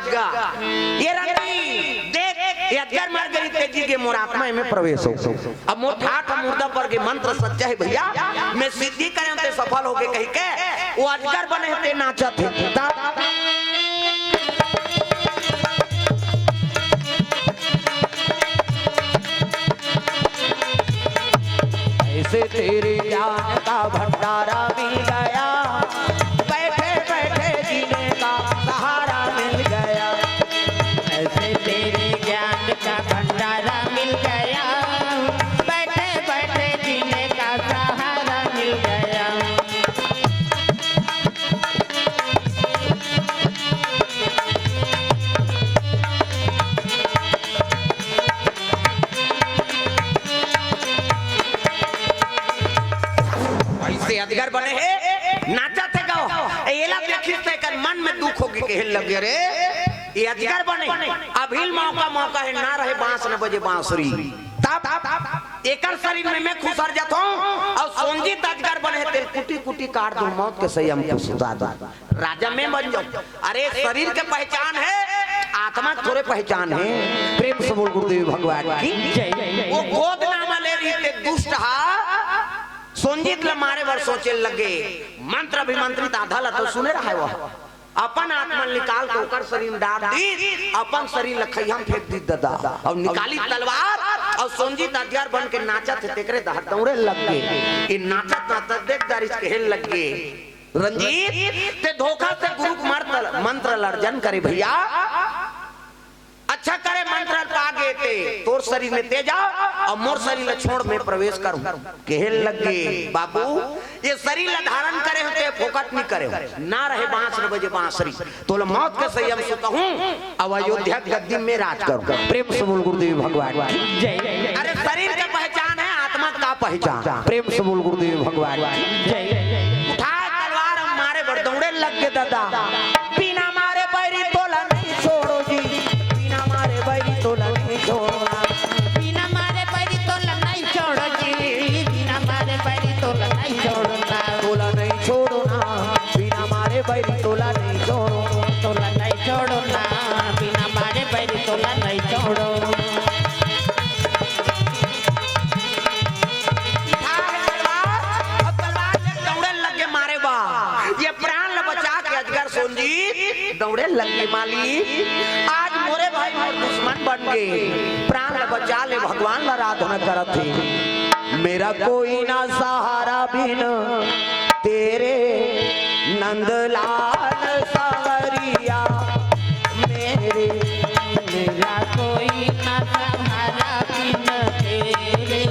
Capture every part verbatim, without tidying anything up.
गा। ये रंडी, देख, ये अजगर मर गे, तेजी के मोर आत्मा में प्रवेश हो। अब मोर ठाठ मुर्दा पर के मंत्र सच्चा हे भइया, मैं सिद्धि करेंव ते सफल होगे कहिके, वो अजगर बने हे ते नाचत हे। ता- ऐसे तेरे ज्ञान का भंडारा मिल गया, बैठे बैठे जीने का सहारा मिल गया। ऐसे तेरे ज्ञान का भंडारा मिल गया, बैठे बैठे जीने का सहारा मिल गया। ऐसे अजगर बने हे, नाचत हे गाँव। एला देखिस त एकर मन में दुख होगे, कहे लगे, "अरे, ये अजगर बने, अभी मौका, मौका हे, ना रहे बांस न बजे बांसुरी।" तब एकर शरीर में मैं खुसर जात हूँ, अउ सोंजित अजगर बने हे, तेल कुटी कुटी काट दूँ, मौत के सैया में सुता दूँ। राजा मैं बन जाऊं। अरे, शरीर के पहचान हे, आत्मा के थोरे पहचान हे। प्रेम से बोल गुरुदेव भगवान की। जय। वो गोदना म ले रहिस ते दुष्ट हा, सोंजित ल मारे बर सोचे लगे। मंत्र अभिमंत्रित आधा ल तो सुने रहा हे वो। अपन आत्मा ल निकाल के ओकर शरीर में डाल दीस, अपन शरीर ल खइहा म फेंक दीस ददा। अउ निकालिस तलवार, अउ सोंजित अजगर बन के नाचत हे, तेकरे डहर दौड़े लग गे। ये नाचत नाचत देख डारिस, कहे लग गे, रंजीत, ते धोखा से गुरु के मंत्र, मंत्र ल अर्जन करे भइया। अच्छा करे मंत्र ल पा गे ते, तोर शरीर में तेज आ, अउ मोर शरीर ल छोड़ मैं प्रवेश करूं। कहे लग गे, बाबू, ये शरीर ल धारण करे हों ते फोकट नइ करे हों। ना रहे बांस न बजे बांसुरी। तोला मौत के सैया म सुतहूं, अउ अयोध्या के गद्दी में राज करूं। प्रेम से बोल गुरुदेव भगवान की जय। अरे शरीर के पहचान हे, आत्मा का पहचान। प्रेम से बोल गुरुदेव भगवान की जय। उठाय तलवार अउ मारे बर दौड़े लग गे ददा। बिना मारे बैरी तोला नहीं छोड़ों जी, बिना मारे बैरी तोला नहीं छोड़ों ना। बिना मारे बैरी तोला नहीं छोड़ों जी, बिना मारे बैरी तोला नहीं छोड़ों ना। तोला नहीं छोड़ों ना, बिना मारे बैरी तोला नहीं छोड़ों। तोला नहीं छोड़ों ना, बिना मारे बैरी तोला नहीं छोड़ों। उठाय तलवार, अउ तलवार ले दौड़े लग गे मारे बर। ये प्राण ल बचा के अजगर सोंजित दौड़े लग गे, मालिक, आज मोरे भाई मोर दुश्मन बन गे, प्राण ल बचा ले, भगवान ल आराधना करत हे। मेरा कोई ना सहारा बिन तेरे नंदलाल सांवरिया मेरे। मेरा कोई ना सहारा बिन तेरे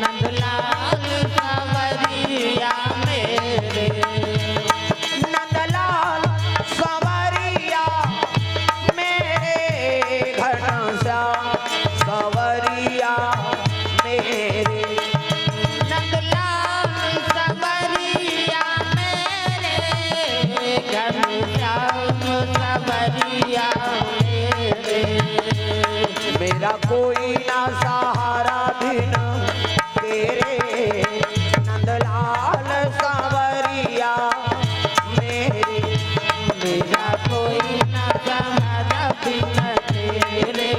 नंदलाल सांवरिया मेरे। नंदलाल सांवरिया मेरे, घनश्याम सांवरिया मेरे। नंदलाल सांवरिया मेरे, घनश्याम सांवरिया मेरे। मेरा कोई ना सहारा बिन तेरे नंदलाल सांवरिया मेरे। मेरा कोई ना सहारा बिन तेरे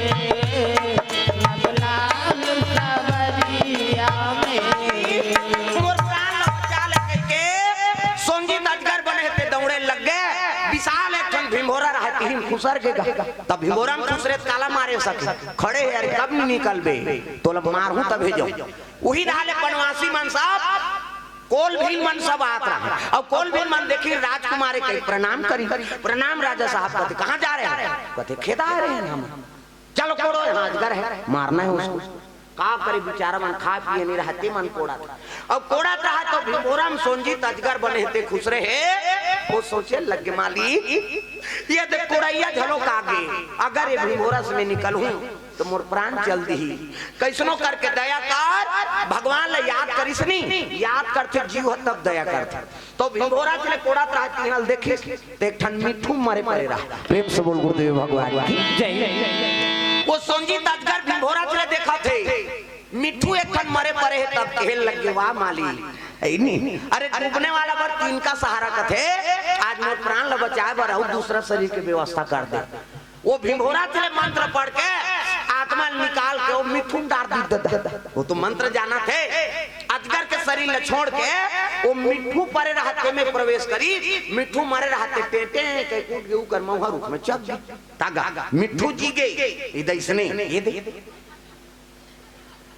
नंदलाल सांवरिया मेरे। मोर प्राण ल बचा ले कहिके सोंजित अजगर बने हे ते दौड़े लग गे। विशाल एक ठन भिंभोरा रहा, तिही म खुसर गे गा। तब भिंभोरा म खुसरे त काला मारे सके, खड़े हे, अरे कब निकलबे, तोला मारहूं तभे जाऊं। उही डहर ले बनवासी मन सब कोल भील मन सब आत रहे। अउ कोल भील मन देखिन राजकुमार ल कहिन, "प्रणाम करी, प्रणाम राजा साहब।" कथे, "कहाँ जा रहे हैं?" कथे, "खेत आ रहे हैं हम।" "चलो कोड़ो, यहाँ अजगर है, मारना है उसको।" का करे बिचारा मन, खाय पिये नइ रहय ते मन कोड़त। अउ कोड़त रहय त भिंभोरा म सोंजित अजगर बने हे ते खुसरे हे। वो सोचे लग गे, "मालिक, ये देख कोड़इया घलोक आगे, अगर ये भिंभोरा से मैं निकलहूं त मोर प्राण चल दिही। कइसनो करके दया कर।" भगवान ल याद करिस नी, याद करथे जीव ह तब दया करथे। त भिंभोरा चले कोड़त रहय, तिहां ल देखिस, त एक ठन मिट्ठू मरे परे रहय। प्रेम से बोल गुरुदेव भगवान की जय। वो सोंजित अजगर भिंभोरा चले देखत हे, मिट्ठू एक ठन मरे परे हे, तब कहे लग गे, "वाह माली, अरे डूबने वाला बर तीन का सहारा कथे, आज मोर प्राण ल बचाए बर अउ दूसरा शरीर के व्यवस्था कर दे।" वो भिंभोरा तेला मंत्र पढ़ के आत्मा ल निकाल के वो मिट्ठू म डार दी ददा। वो तो मंत्र जानथे। अजगर के शरीर ल छोड़ के वो मिट्ठू परे रहत तेमे प्रवेश करी। मिट्ठू मरे रहत हे, टेंटे कहि कूट के ओकर मउहा रुख में चघ गे। तागा मिट्ठू जी गे, ये दे इसने, ये दे,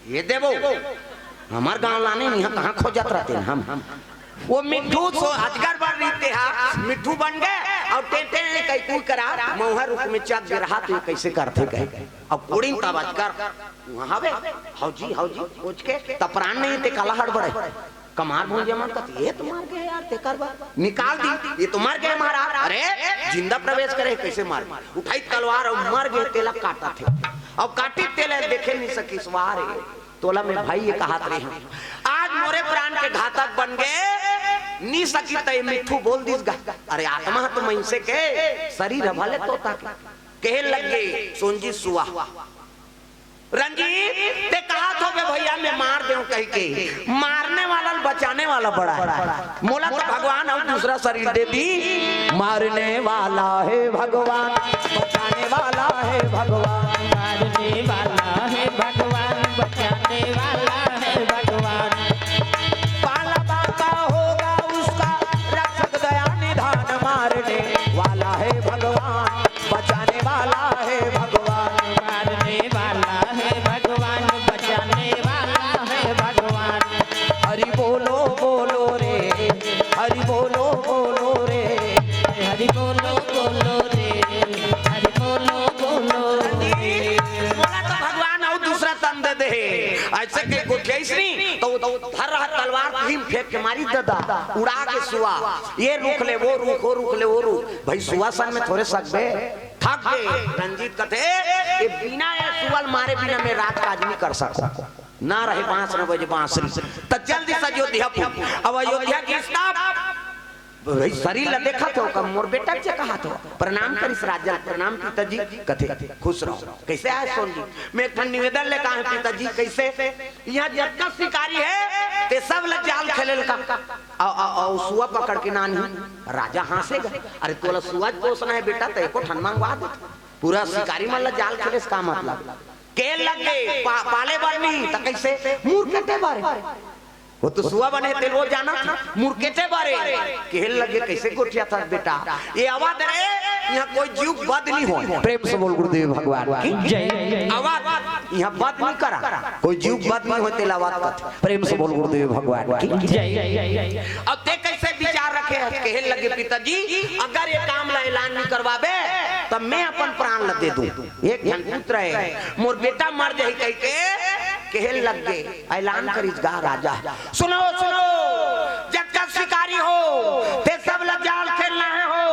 ये देबो। हमर गांव लाने नहीं, कहाँ खोजत रहते हैं हम। वो मिट्ठू सो अजगर बर रीते हा, मिट्ठू बन गे अउ टेंटे कहि कूट करा मउहा रुख में चघ गे रहा, तो ये कइसे करथे कहे। अब कोड़िन तब अजगर वहाँ हवे, "हौ जी, हौ जी," पूछ के, "त प्राण नहीं ते काला हड़बड़े?" कमार भूंजे मन कथे, "ये तो मर गे यार, तेकर बर निकाल दी, ये तो मर गे महाराज।" "अरे, जिंदा प्रवेश करे, कइसे मर गे?" उठाई तलवार अउ मर गे, तेला काटथे। अब काटी तेला देखे नहीं सकिस, "वाह रे, तोला मैं भाई ये कहत रहे हूँ, आज मोरे प्राण के घातक बन गे, नी सकी तय मिट्ठू बोल दिस गा।" अरे आत्मा तो मइनसे के, शरीर ह भले तोता के। कहे लग गे सोनजी सुआ, "रंजीत, ते कहत होबे भैया मैं मार देंव कहि के, मारने वाला ल बचाने वाला बड़ा हे। मोला तो भगवान अउ दूसरा शरीर दे दी।" मारने वाला हे भगवान, बचाने वाला हे भगवान। मारने वाला हे भगवान, बचाने वाला हे भगवान। पाला बाका होगा उसका, रक्षक दया निधान। मारने वाला हे भगवान, बचाने वाला हे भगवान। मारने वाला हे भगवान, बचाने वाला हे भगवान। हरि बोलो बोलो रे, हरि बोलो बोलो रे। हरि बोलो बोलो रे, हरि बोलो बोलो रे। मोला तो भगवान अउ दूसरा तन दे दे। अइसे कहि गोठियाइस नी, तो, तो धर रहा तलवार, तीन फेंक के मारी ददा, उड़ा के सुआ। ये रुख ले, वो रुख, वो रुख ले, वो रुख। भाई सुआ सन में थोरे सकबे, थक गे। रंजीत कथे, "ये बिना ये सुआ ल मारे बिना मैं राजकाज नहीं कर सकूं।" ना रहे बांस, न बजे बांसुरी। त चल दिस अयोध्यापुर। अब अयोध्या के स्टाफ, भाई शरीर ल देखत हो, का मोर बेटा के कहत हो, प्रणाम करिस राजा ल, "प्रणाम पिताजी।" कथे, "खुश रहो।" "कइसे आए सोनजी?" "मैं एक ठन निवेदन लेके आए हंव पिताजी।" "कइसे?" "इहाँ जतका शिकारी हे, ते सब ल जाल खेले ल का।" अउ, अउ, अउ सुआ पकड़ के नानी, राजा हाँसे गा। "अरे तोला सुआ पोसना हे बेटा, त एको ठन मंगवा दे। पूरा शिकारी मन ल जाल खेले से का मतलब?" कहे लग गे, "पा-, पाले बर नहीं, त कइसे?" "मुरकेटे बारे।" वो तो सुआ बने, ते वो जानत, "मुरकेटे बारे।" कहे लग गे, "कइसे गोठियाथस बेटा? ये अवध रे, इहाँ कोई जीव के बध नहीं होय।" प्रेम से बोल गुरुदेव भगवान की जय। "अवध, इहाँ बध नहीं करा, कोई जीव के बध नहीं होय, तेला अवध कथे।" प्रेम से बोल गुरुदेव भगवान की जय। "अब ते कइसे विचार रखे हस?" कहे लग गे, "पिताजी, अगर ये काम ला ऐलान नहीं करवाबे, त मैं अपन प्राण ला दे दूं। एक ठन पुत्र हे, मोर बेटा मर जाही," कहि के कहे लग गे। ऐलान करिस गा राजा, "सुनो, सुनो, जतका शिकारी हो, ते सब ला जाल खेलना हे हो,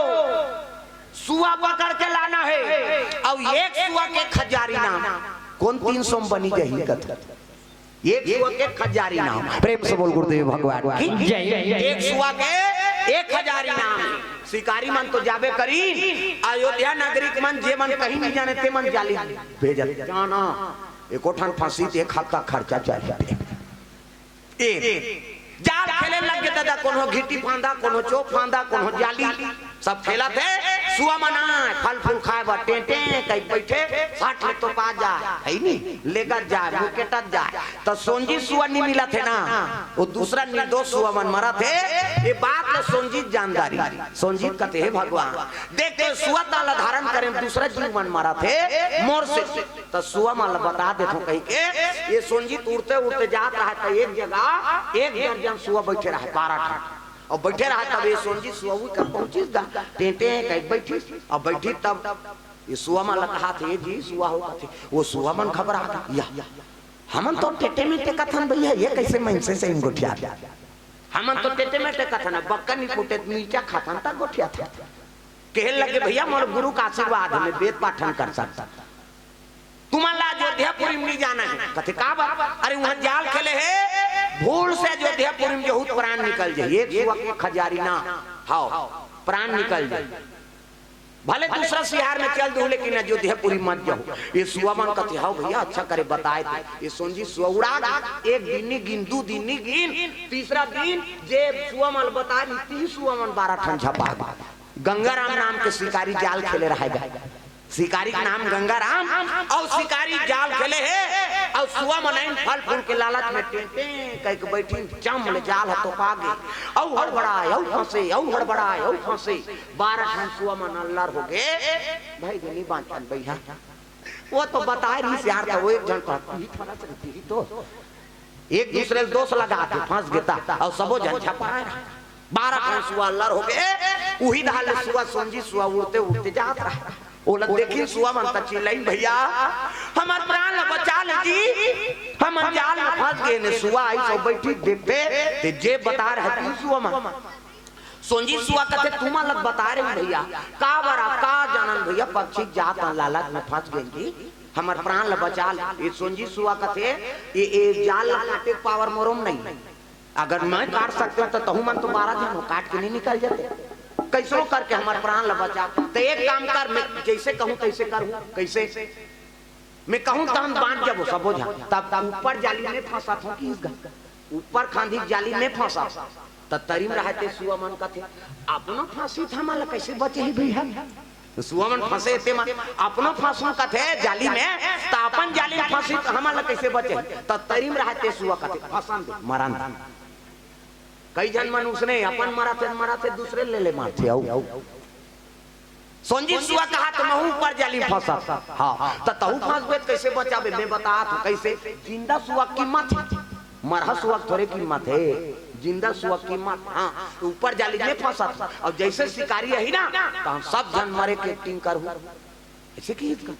सुआ पकड़ के लाना हे, अउ एक सुआ के एक हजारी नाम।" "कोन तीन सौ म बनी जाही?" कथे, "एक सुआ के एक हजारी नाम।" प्रेम से बोल गुरुदेव भगवान की जय। एक सुआ के एक हजारी नाम। शिकारी मन तो जाबे करी, अयोध्या नागरिक मन, जे मन कहीं नहीं जाने, ते मन जाली भेजत, "जाना, एको ठन फंसी त एक हफ्ता खर्चा चाहिए।" ए, जाल खेले लग गे ददा, कोनो घीटी फांदा, कोनो चोप फांदा, कोनो जाली, सब खेलत हे। सुआ मन आय, फल फूल खाए बर टेंटे कहि बइठे, साठ ले तो पा जाए, हे नी, लेगत जाए, मुकेटत जाए, त सोंजी सुआ नी मिलत हे ना, वो दूसरा निर्दोष सुआ मन मरत हे। ये बात ल सोंजी जानदारी, सोंजी कथे, "हे भगवान, देख तो सुआ ताला धारण करें, दूसरा जीव मन मरत हे, मोर से त सुआ मन ल बता देथों," कहि के ये सोंजी उड़ते उड़ते जात रहा, त एक जगह एक दर्जन सुआ बइठे रहा, बारह ठन। अउ बइठे रहा, तब ये सोंजी सुआ उड़ के पहुंचिस गा, टेंटे कहि बइठिस, अउ बइठिस तब ये सुआ मन ल कहाथे, "ए जी सुआ हो," कथे, वो सुआ मन घबरा गे, "या, हमन तो टेंटे में टेकथन भैया, ये कइसे मइनसे से गोठियाथे? हमन तो टेंटे में टेकथन, बक्का नी फूटे, मिर्चा खाथन त गोठियाथे।" कहे लगे, "भैया, मोर गुरु का आशीर्वाद हे, मैं वेद पाठन कर सकथन। तुमन ला अयोध्यापुरी म नी जाना हे।" कथे, "काबर?" "अरे, उहाँ जाल खेले हे, भूल से अयोध्यापुरी म जहू त प्राण निकल जाही, एक सुआ के एक हजारी ना, हव, प्राण निकल जाही।" भले दूसरा सियार में चल दू, लेकिन अयोध्यापुरी मत जाहू। ये सुआ मन कथे, "हव भइया, अच्छा करे बताय तैं।" ये सोंजी सुआ उड़ा गे। एक दिन नी गिन, दू दिन नी गिन, तीसरा दिन जे सुआ मन बताय रहिस, तिही सुआ मन बारह ठन झपा गे। गंगाराम नाम के शिकारी जाल खेले रहय गा। शिकारी के नाम गंगाराम, अउ शिकारी जाल खेले हे, अउ सुआ मन आइन फल फूल के लालच में टें टें कहिके बइठिन, चम ले जाल ह तोपा गे, अउ हड़बड़ाय, अउ फंसे, अउ हड़बड़ाय, अउ फंसे। बारह ठन सुआ मन अल्लर हो गे, भई गे नी बांचन भइया। वो तो बताय रहिस यार, त वो एक झन कहत, "पीही थोड़ा सा, पीही तो।" एक दूसरे ल दोष लगाथे, फंस गे त, अउ सबो झन झपाय रहा। बारह ठन सुआ अल्लर हो गे, उही धार ले सुआ सोंजी सुआ उड़ते उड़ते जात रहा। ओला देखिन सुआ मन त चिल्लाइन, "भइया, हमर प्राण ल बचा ले जी, हमन जाल में फंस गे ने।" सुआ आइस अउ बइठिस देखथे, ते जे बताय रहा तिही सुआ मन। सोंजी सुआ कथे, "तुमन ल बताय रहेंव भइया, काबर आप का जानन भइया, पक्षी के जात हन, लालच में फंस गेन जी, हमर प्राण ल बचा ले।" ये सोंजी सुआ कथे, "ये, ये जाल ल काटे के पावर मोरो म नइ हे। अगर मैं काट सकतेंव त तहू मन तो बारह झन हो, काट के नइ निकल जाते। कइसनो करके हमर प्राण ल बचा। त एक काम कर, मैं जइसे कहूं तइसे करहूं।" "कइसे?" "मैं कहूं तहन बांच जाबो सबो झन।" तब ऊपर जाली में फंसत हों किहिस गा, ऊपर खांधी के जाली में फंसत। त तरी म रहय ते सुआ मन कथे, "अपनो फंसही त हमन ल कइसे बचाही भइया?" त सुआ मन फंसे हे ते मन, "अपनो फंसहूं कथे जाली में, त अपन जाली में फंसही त हमन ल कइसे बचाही?" त तरी म रहय ते सुआ कथे, "फंसन दे, मरन दे।" कई झन मन उसने अपन मरथे, मरथे, दूसरे ले ले मारथे। अउ सोंजी सुआ कहा त महूं ऊपर जाली में फंसत। हां, त तहूं फंसबे त कइसे बचाबे? मैं बतात हों कइसे। जिंदा सुआ के कीमत हे, मरहा सुआ के थोरे कीमत हे। जिंदा सुआ के कीमत, हां, त ऊपर जाली में फंसत। अउ जइसे शिकारी आही ना, त हम सब झन मरे के acting करहूं। अइसे किहिस गा।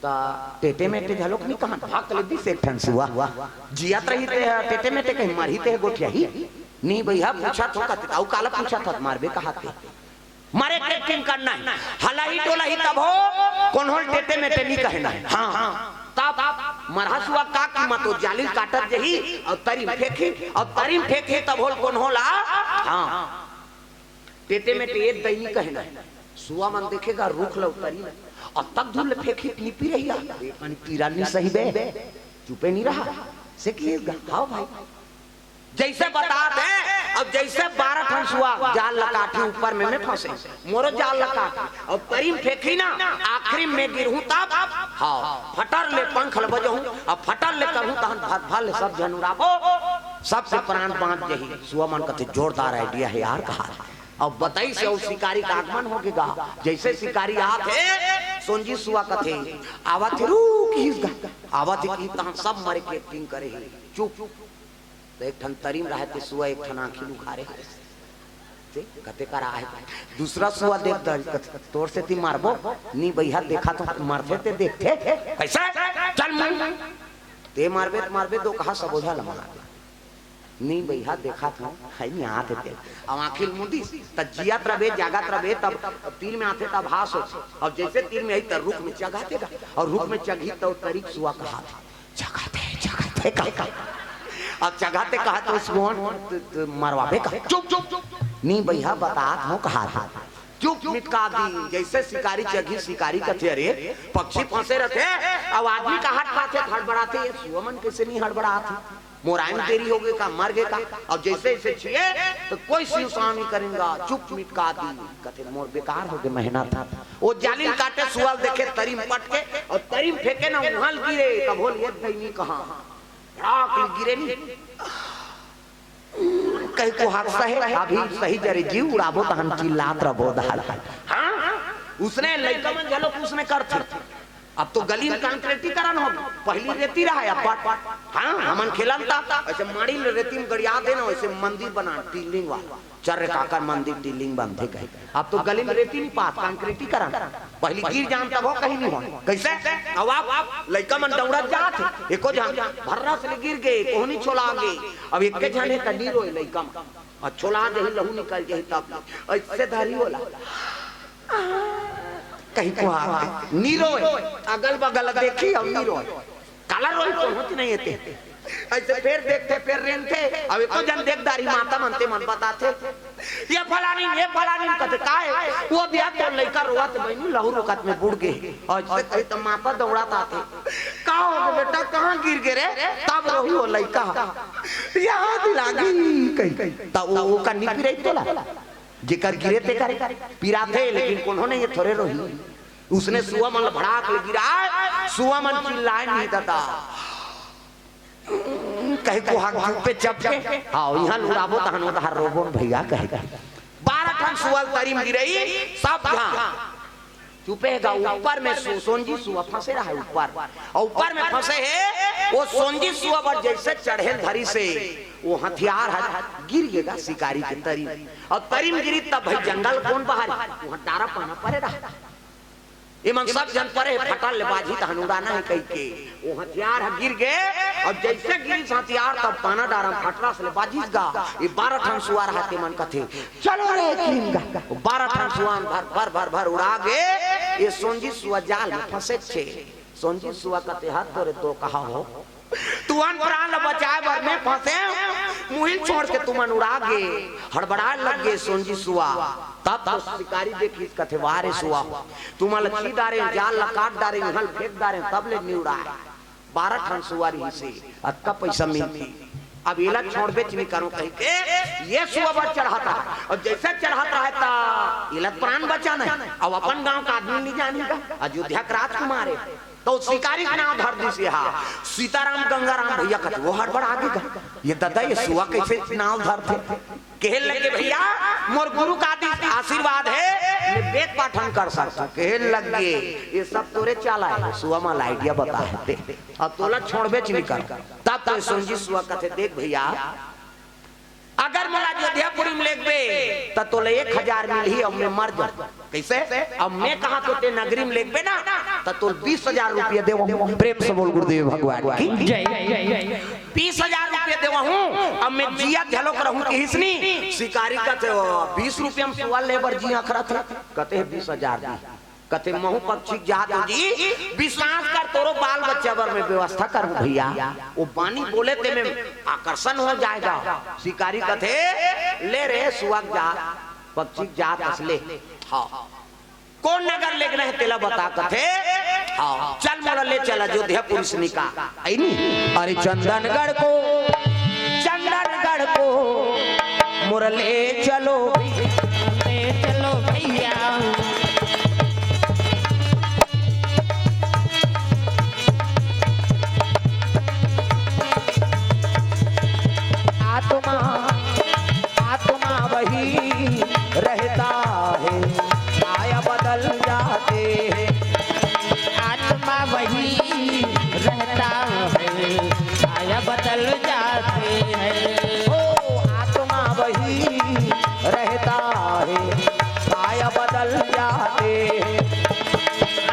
त टेटे मेटे घलोक नी कहन, भक ले दिस एक ठन सुआ। जियत रही ते ह टेटे मेटे कहीं, मरही ते ह गोठियाही। "नी भइया, पूछत हों कथे।" "अउ काला पूछत हस, मरबे कहत हे?" मरे के acting करना हे। हलाही डोलाही तभो कोनो ल टेटे मेटे नी कहना हे। हां, तब मरहा सुआ का कीमत हो, जाली ल काटत जाही अउ तरी म फेंकही, अउ तरी म फेंकही तभो कोनो ल, हां, टेटे मेटे ए दई नी कहना हे। सुआ मन देखे गा रूख ल अउ तरी ल, अतक दूर ले फेंकही त निपी रही, ए पानी पीरा नी सही बे, चुपे नी रहा। से किहिस गा, "हां भई।" जइसे बतात हे, अब जइसे बारह ठन सुआ जाल ल काटही, ऊपर में मैं फंसे, मोरो जाल ल काटही, अउ तरी म फेंकही ना, आखिरी में गिरहूं तब, हां, फटर ले पंख ल बजहूं, अउ फटर ले करहूं, तहन भर भर ले सब झन उड़ाबो, सबके प्राण बांच जाही। सुआ मन कथे, "जोरदार idea हे यार," कहा। अब बतइस हे अउ शिकारी के आगमन हो गे गा। जइसे शिकारी आत हे, सोंजी सुआ कथे, "आवत हे रुक," किहिस गा। "आवत हे," किहिस तहन सब मरे के acting करे हे। चुप। त एक ठन तरी म रहय ते सुआ एक ठन आंखी ल उघारे हे। ते कथे करा हे। दूसरा सुआ देख डरिस, कथे, "तोर सेती मरबो?" "नी भइया, देखत हों, मरथे ते देखथे।" "कइसे? चल मुंह। ते मरबे त मरबे, दो कहा सबो झन ल मार दे।" "नी भइया, देखत हों, हई नी आत हे ते।" अब आंखी ल मुंदिस, त जियत रबे, जागत रबे, तब तीर में आथे, तब हास होथे। अब जइसे तीर में आही, त रुख में चघाथे गा, अउ रुख में चघही, त तरी के सुआ कहाथे, "चघाथे, चघाथे," कहा। अब चघाथे कहा त उसको त, त मरवाबे का। "चुप, चुप, चुप।" "नी भइया, बतात हों," कहाथे। चुप मिटका दी। जइसे शिकारी चघिस, शिकारी कथे, "अरे, पक्षी फंसे रथे, अउ आदमी कहां ले पाथे, हड़बड़ाथे, ये सुआ मन कइसे नी हड़बड़ात हे? मोर आय म देरी हो गे का, मर गे का?" अउ जइसे जइसे छुए, त कोई सिवसाव नी करेन गा, चुप मिटका दी। कथे, "मोर बेकार हो गे मेहनत।" ओ जाली ल काटे, सुआ ल देखे, तरी म पटके, अउ तरी म फेंके ना, उहां ल गिरे, तभो ल ए दई नी कहा, भड़ाक ले गिरे नी। कहीं को हादसा हे, अभी सही जरे जीव उड़ाबो तहन चिल्लात रबो दहाड़। हां, उसने लइका मन घलो उसने करथे। अब तो गली म concreteीकरण हो गे, पहिली रेती रहय अब्बड़। हां, हमन खेलन त अइसे माड़ी ल रेती म गड़िया देन, अइसे मंदिर बनान, टिल्लिंग वाला, चर्र काकर मंदिर टिल्लिंग बनथे कहे। अब तो गली म रेती नी पात, concreteीकरण। पहिली गिर जान तभो कहीं नी होय। कइसे? अब आप लइका मन दउड़त जात हे, एको झन भर्रस ले गिर गे, कोहनी छोला गे। अब एके झन हे त नी रोय लइका मन। अउ छोला जही लहू निकल जही तब अइसे धरी ओला। कहीं को हाथ नी रोय, अगल बगल देखही अउ नी रोय। काला रोय, कोहनी नइ हे ते। अइसे फेर देखथे, फेर रेंगथे। अब एको झन देख डारही, माता मन ते मन बताथे, "ये फलानी, ये फलानी," कथे, "काय?" "वो दिया तो लइका रोवत बहिनी, लहू रोकत में बुड़ गे।" अइसे कही त माता दौड़त आथे, "का होगे बेटा, कहाँ गिर गे रे?" "तब रोही वो लइका ह, याद लागी," कही। त वो, वो कन्नी पिराई तोला, जेकर गिरे तेकर पिराथे, लेकिन कोनो नहीं, ये थोरे रोही। उसने सुआ मन ल भड़ाक ले गिराय, सुआ मन चिल्लाय नहीं ददा। कहे को हाथ चुप्पे चपके, "हाँ, इहाँ ल उड़ाबो तहन उधार रोबोन भैया," कहे। बारह ठन सुआ ल तरी म गिरई, सब झन चुपे गा। ऊपर में सो-, सोंजी सुआ फंसे रहा है ऊपर, अउ ऊपर में फंसे हे। वो सोंजी सुआ बर जइसे चढ़े ल धरिस हे, वो हथियार ह गिर गे गा शिकारी के तरी। अउ तरी म गिरी तब भाई जंगल कोन बहारी, उहाँ डारा पाना परे रहा। एमन सब झन परे हे, फटल ले बाजही तहन उड़ाना हे कहिके। वो हथियार ह गिर गे, अउ जइसे गिरिस हथियार, तब पाना डारा म फटरस ले बाजिस गा। ये बारह ठन सुआ रहा, तेमन कथे, "चलो रे, कीन गा।" वो बारह ठन सुआ ल भर, भर, भर, भर उड़ा गे। ये सोंजी सुआ जाल में फंसेच हे। सोंजी सुआ कथे, "हद तोरे तो कहा हो, तुमन प्राण ल बचाए बर मैं फंसे, मुहिल छोड़ के तुमन उड़ा गे।" हड़बड़ाए लग गे सोंजी सुआ। तब तो शिकारी देखिस, कथे, "वाह रे सुआ, तुमन ल ची डारे, जाल ल काट डारे, उहाँ ल फेंक डारे, तब ले नी उड़ाए।" बारह ठन सुआ रिहिस हे, अतका पइसा मिलती। अब एला छोड़बेच नी करो कहिके ये सुआ बर चढ़त रहा, अउ जइसे चढ़त रहा त एला प्राण बचाना हे, अउ अपन गांव का आदमी नी जानही गा, अयोध्या के राजकुमार हे। तो शिकारी के नाम धर दिस हे, हाँ, सीताराम गंगाराम भैया कथे, वो हड़बड़ा गे गा, "ये ददा, ये सुआ कइसे नाम धरथे?" कहे लगे, "भैया, मोर गुरु का आदि-, आशीर्वाद हे, मैं वेद पाठन कर सकता हूँ।" कहे लगे, "ये सब तोरे चाला हे, सुआ मन ल idea बता हे ते, अउ तोला छोड़बेच नी कर।" तब तो सोंजी सुआ कथे, "देख भैया, अगर मोला अयोध्यापुरी म लेगबे, त तोला एक हजार मिलही अउ मैं मर जाहूं।" कइसे? "अब मैं कहा तो ते नगरी म लेगबे ना, त तोला बीस हजार रुपया देवहूं।" प्रेम से बोल गुरुदेव भगवान की जय। "बीस हजार रुपया देवहूं, अब मैं जियत घलोक रहूं," किहिस नी। शिकारी कथे, "ओ, बीस रुपया म सुआ ले बर जी अखरथे?" कथे, "बीस हजार दी।" कथे, "महूं पक्षी के जात हूं जी, विश्वास कर, तोरो बाल बच्चा बर मैं व्यवस्था करहूं भैया।" वो बानी बोले ते में आकर्षण हो जाएगा। शिकारी कथे, "ले रे सुआ के जात, पक्षी के जात अस ले।" हाँ, कोन नगर लेगना हे तेला बता कथे। हाँ, "चल मोला ले चल अयोध्यापुरी से निकाल।" अइनी, "अरे चंदनगढ़ को, चंदनगढ़ को मोर ले चलो, ले चलो भैया।" आत्मा, आत्मा वही रहता है, काया बदल जाते हैं। आत्मा वही रहता है, काया बदल जाते हैं। ओ, आत्मा वही रहता है, काया बदल जाते हैं।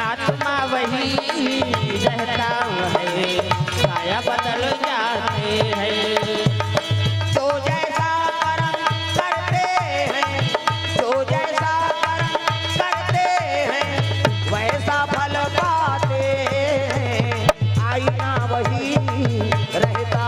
आत्मा वही रहता है, काया बदल जाते हैं। जो जैसा कर्म करते हैं, जो जैसा कर्म करते हैं, वैसा फल पाते हैं। आईना वही रहता